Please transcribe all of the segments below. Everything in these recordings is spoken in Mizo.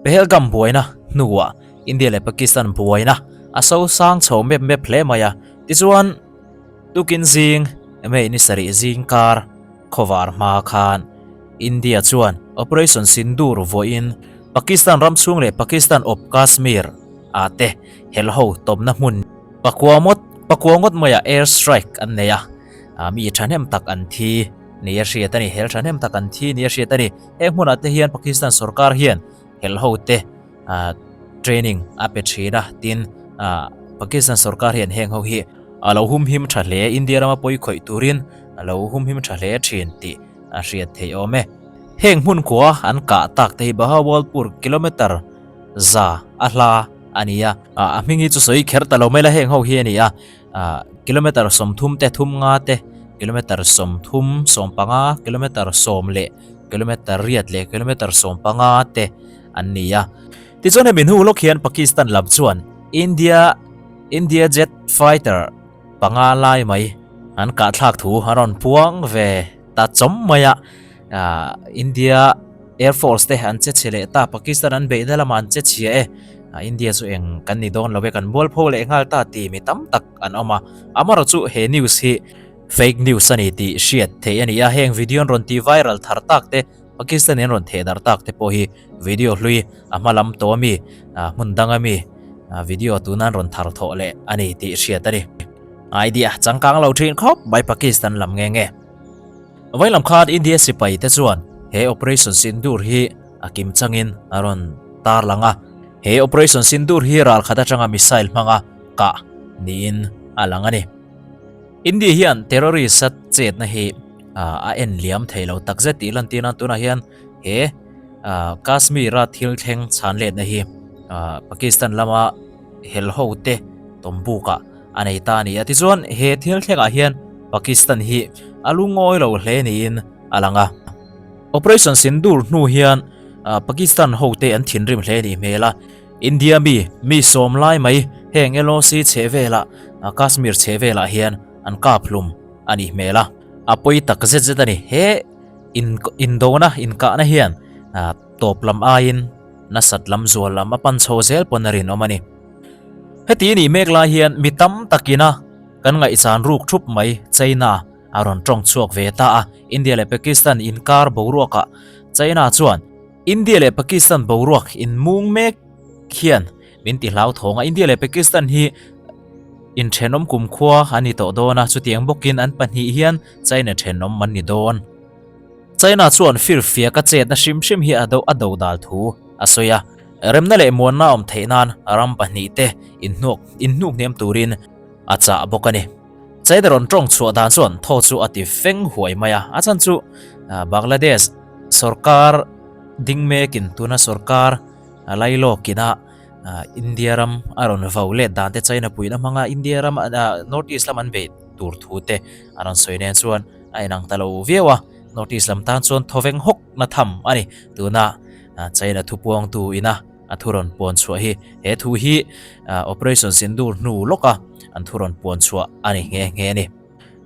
Pahalgam buaina hnuah India leh Pakistan buaina a so sang chho mep mep hle mai a. Tichuan, tukin zing May ni sarih zing kar khawvar hma khan India chuan Operation Sindoor vawiin Pakistan ram chhung leh Pakistan awp Kashmir ah te helho tawpna hmun pakua ngawt pakua ngawt maiah air strike an nei a, mi thahnem tak an thi ni a hriat a ni, hel thahnem tak an thi ni a hriat a ni. Heng hmunah te hian Pakistan sorkar hian helho te training a pe thin a, tin Pakistan sorkar hian heng ho hi a lo humhim tha hle, India rama pawi khawih turin a lo humhim tha hle thin tih a hriat theih awm e. Heng hmun kua an kah tak te hi Bahawalpur kilometer za a hla a ni a, a hming hi chu sawi kher ta lo mai la heng ho hi a ni a, kilometer 30 te 35 te kilometer 30 15 kilometer 10 leh kilometer riat leh kilometer 15 te an ni a. Tichuan hemi hnu lawk hian Pakistan lam chuan India India jet fighter panga lai mai an kahthlak thu an rawn puang ve ta chawm mai a. India Air Force te an che chhe leh ta, Pakistan an beihna lamah an che chhia e. India chu eng kan ni dawn lo e, kan mualpho leh nghal ta tih mi tam tak an awm a. Amaherawhchu chu he news hi fake news a ni tih hriat theih a ni a, heng video an rawn ti viral thar tak te, Pakistan in rawn theh darh tak te pawh hi video hlui a hma lam tawh ami, hmun dang ami video tuna an rawn thar thawh leh a ni tih hriat a ni. Idea changkang lo thin khawp mai Pakistan lam nge nge. Vailam khan India sipai te chuan he Operation Sindoor hi a kim changin a rawn tarlang a. He Operation Sindoor hi ralkhat atanga missile hmanga kah niin a lang a ni. India hian terrorist a chetna hi a en liam thei lo takzet tih lantir nan tunah hian he Kashmir a thil thleng chhan letna hi Pakistan lama hel ho te tawmbukah a nei ta a ni a. Tichuan he thil thlengah hian Pakistan hi a lungawi lo hle niin a lang a. Operation Sindoor hnu hian Pakistan ho te an thinrim hle nih hmel a. India mi mi sawm lai mai heng LOC chhe velah Kashmir chhe velah hian an kap hlum a nih hmel a. A pawi tak zet zet a ni. He in indona inkahna hian tawp lam aiin nasat lam zual lam a pan chho zel pawn a rinawm a ni. Heti nih mek lai hian mi tam takina kan ngaihchan ruk thup mai China a rawn tawng chhuak ve ta a. India leh Pakistan inkar boruakah China chuan India leh Pakistan boruak inmung mek hian min ti hlauthawng a, India leh Pakistan hi inthenawm kumkhua an ni tawh dawn a, chutiang bawkin an pahnih hian China thenawm an ni dawn. China chuan firfiak a chetna hrim hrim hi a do a do dal thu a sawi a, remna leh muanna awm theih nan ram pahnih te inhnuak inhnuk hniam turin a chah bawk a ni. China rawn tawng chhuah dan chuan thaw chu a ti feng huai mai a, a chhan chu Bangladesh sorkar ding mekin tuna sorkar lailawkina India ram a rawn vau let dan te China puihna hmanga India ram North East lam an beih tur thu te a rawn sawi nen chuan a inang ta lo viau a, North East lam tan chuan thawveng hawk na tham a ni. Tuna China thupuangtu ina a thu rawn puan chhuah hi he thu hi Operation Sindoor hnu lawka an thu rawn puan chhuah a ni nghe nghe a ni.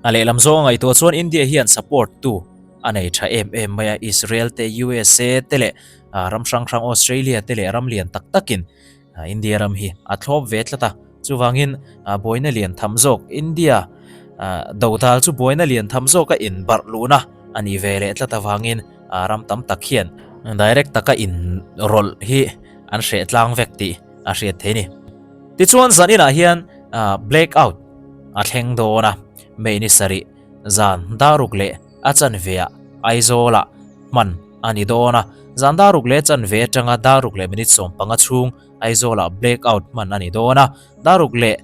A lehlam zawng a ngaihtuah chuan India hian support tu a nei tha em em mai a, Israel te, USA te leh ram hrang hrang Australia te leh ram lian tak takin India ram hi a thlawp ve tlat a, chuvangin buaina lian tham zawk India dodal chu buaina lian tham zawka inbarh luhna a ni ve leh tlat avangin ram tam tak hian direct taka inrawlh hi an hreh tlang vek tih a hriat thei a ni. Tichuan zaninah hian blackout a thleng dawn a, May ni sarih zan daruk leh a chanveah Aizawlah hman a ni dawn a, zan daruk leh chanve atanga daruk leh minute 15 chhung Aizawlah blackout hman a ni dawn a, daruk leh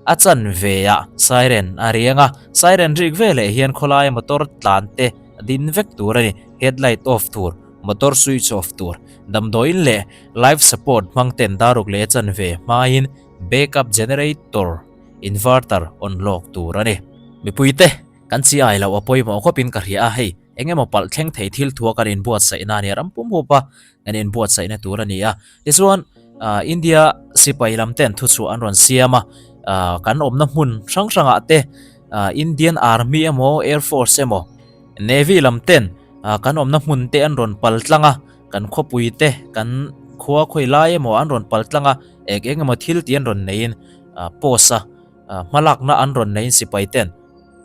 a chanveah siren a riang a, siren rik veleh hian khawlaia motor tlan te din vek tur a ni, headlight off tur, motor switch off tur, damdawiin leh life support hmang ten daruk leh chanve hmain backup generator inverter on lawk tur a ni. Mipuite kan chi ai loh a pawimawh khawpin ka hria a, hei eng emaw palh thleng thei thil thua kan inbuatsaihna a ni a, ram pum hupa kan inbuatsaihna tur a ni a. Tichuan India sipai lam ten thuchhuah an rawn siam a, kan awmna hmun hrang hrangah te Indian Army emaw Air Force emaw Navy lam ten kan awmna hmun te an rawn pal tlang a, kan khawpui te kan. Khua khawi lai emaw an rawn pal tlang a, eng eng emaw thil tih an rawn neiin post a, hmalakna an rawn neiin sipai ten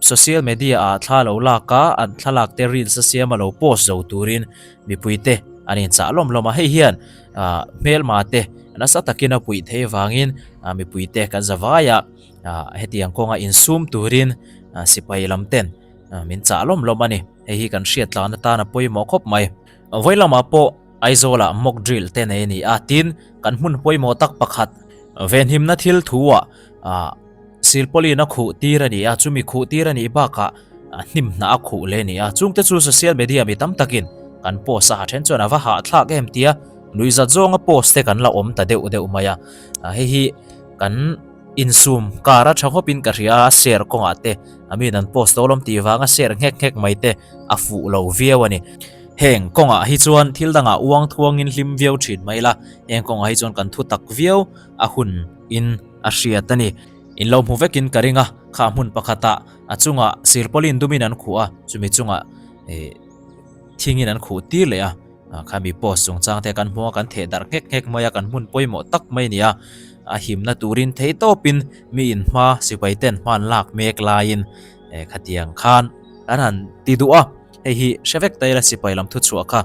social media ah thla lo lak a, an thlalak te reels a siam a lo post zo turin mipui te an inchah lawm lawm a, hei hian hmelma te nasa takin a puih theih avangin mipui te kan za vai a, hetiang kawnga insum turin sipai lam ten min chah lawm lawm a ni, hei hi kan hriat tlan atan a pawimawh khawp mai. Vawi lamah pawh Aizawlah mock drill te nei a ni a, tin kan hmun pawimawh tak pakhat venhimna thil thuah silpawlin a khuh tir a ni a, chumi khuh tir a nih bakah hnim hnah a khuh leh a ni a, chungte chu social media mi tam takin kan post a, a then chuan a va hahthlak em tia nuihzat zawnga post te kan la awm ta deuh deuh mai a, hei hi kan insum kar a tha khawpin ka hria a, share kawngah te a miin an post tawh lawm tih vanga share nghek nghek mai te a fuh lo viau a ni. Heng kawngah hi chuan thil dangah uang thuangin hlim viau thin mai la, heng kawngah hi chuan kan thu tak viau a hun in a hriat a ni. In lo hmu vekin ka ring a, kha hmun pakhatah a chungah silpawlin dumin an khuh a, chumi chungah eh thingin an khuh tir leh a, khami post chungchang te kan hmu a, kan theh darh nghek nghek mai a, kan hmun pawimawh tak mai a ni a, a himna turin theihtawpin mi in hma sipai ten hma an lak mek laiin eh khatiang khan kan han ti duh a. Hei hi hre vek ta ila sipai lam thuchhuah kha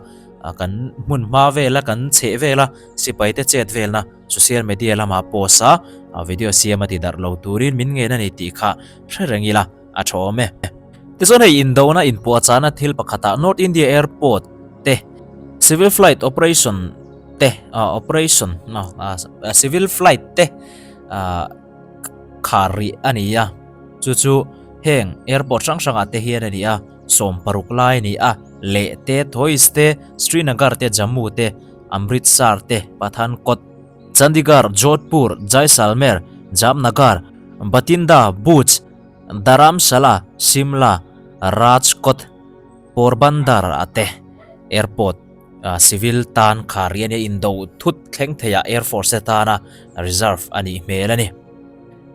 kan hmun hma vela kan chheh vela sipai te chet velna social media lama post a video siam a ti darh lo turin min ngen a ni tih kha hre reng ila a tha awm e. Tichuan hei indona inpuahchahna thil pakhatah North India Airport te civil flight operation te operation civil flight te khar rih a ni a, chu chu heng airport hrang hrangah te hian a ni a. 60 lai a ni a, Leh te, Thois te, Srinagar te, Jammu te, Amritsar te, Pathankot, Chandigarh, Jodhpur, Jaisalmer, Jamnagar, Bathinda, Bhuj, Dharamshala, Shimla, Rajkot, Porbandar ah te airport civil tan khar hi a nia, indo thut thleng theiah Air Force te tana reserve a nih hmel a ni.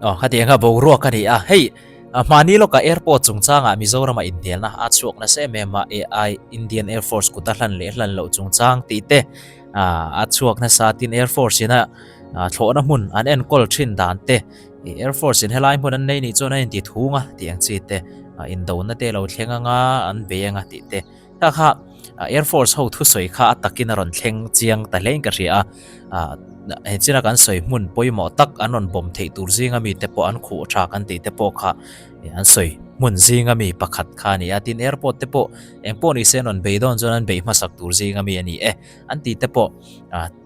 Aw, khatiang kha boruak a ni a, hei. Hmani lawkah airport chungchangah Mizorama inhnialna a chhuak nasa em em a, AI Indian Air Force kut a hlan leh hlan loh chungchang tih te a chhuak nasa tin Air Force ina thlawhna hmun an enkawl thin dan te, Air Force in helai hmun an nei nih chuan an inti thung a tih ang chi te, indona te lo thleng anga an bei anga tih te. Kha kha Air Force ho thusawi kha a takin a rawn thleng chiang ta hlein ka hria a, he china kan sawi hmun pawimawh tak an rawn bawm theih tur zinga mite pawh an khuh tha kan tih te pawh kha an sawi hmun zinga mi pakhat kha a ni a, tin airport te pawh eng pawh ni se an rawn bei dawn chuan an bei hmasak tur zinga mi a ni e an tih te pawh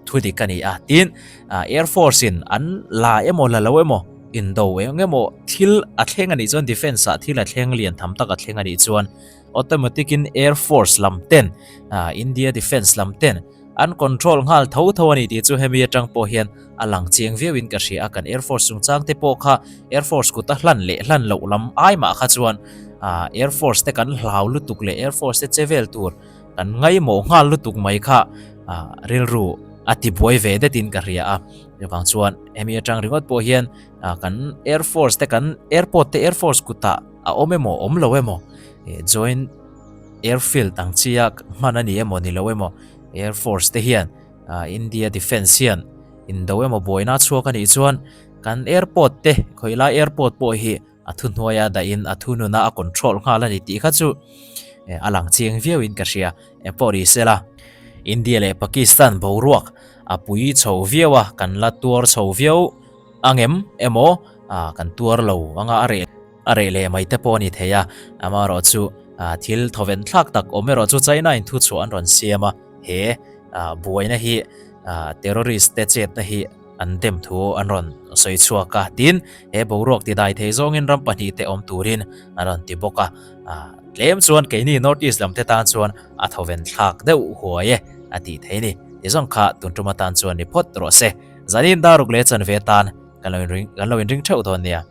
thu dik a ni a, tin Air Force in an la emaw la lo emaw indo eng emaw thil a thleng a nih chuan defence ah thil a thleng lian tham tak a thleng a nih chuan Automatic in Air Force lam ten India Defence lam ten an control nghal tho tho a ni tih chu hemi atang pawh hian a lang chiang viau in ka hria a, kan Air Force chungchang te pawh kha Air Force kut a hlan leh hlan loh lam ai mah kha chuan Air Force te kan hlau lutuk leh Air Force te che vel tur kan ngaimawh nghal lutuk mai kha rilru a ti buai ve det in ka hria a, chuvang chuan hemi atang ringawt pawh hian kan Air Force te kan airport te Air Force kutah a awm emaw awm lo emaw Joint Airfield ang chia hman a ni emaw ni lo emaw Air Force te hian India Defence hian indo emaw buaina chhuak a nih chuan kan airport te khawilai airport pawh hi a thuhnuaia dahin a thununa a control nghal a ni tih kha chu a lang chiang viauin ka hria. Engpawh ni sela India leh Pakistan boruak a pui chho viau a kan la tuar chho viau angem emaw kan tuar lo anga a reh. A reh leh mai te pawh a ni thei a, amaherawhchu thil thawven thlak tak awm erawh chu China in thuchhuah an rawn siam a, he buaina hi terrorist te chetna hi an dem thu an rawn sawi chhuak a, tin he boruak ti dai thei zawngin ram pahnihte awm turin an rawn ti bawk a, tlem chuan keini North East lam te tan chuan a thawven thlak deuh huai e a tih thei a ni. Tizawng kha tun tum atan chuan ni phawt rawh se. Zanin daruk leh chanve tan kan lo inring theuh dawn nia.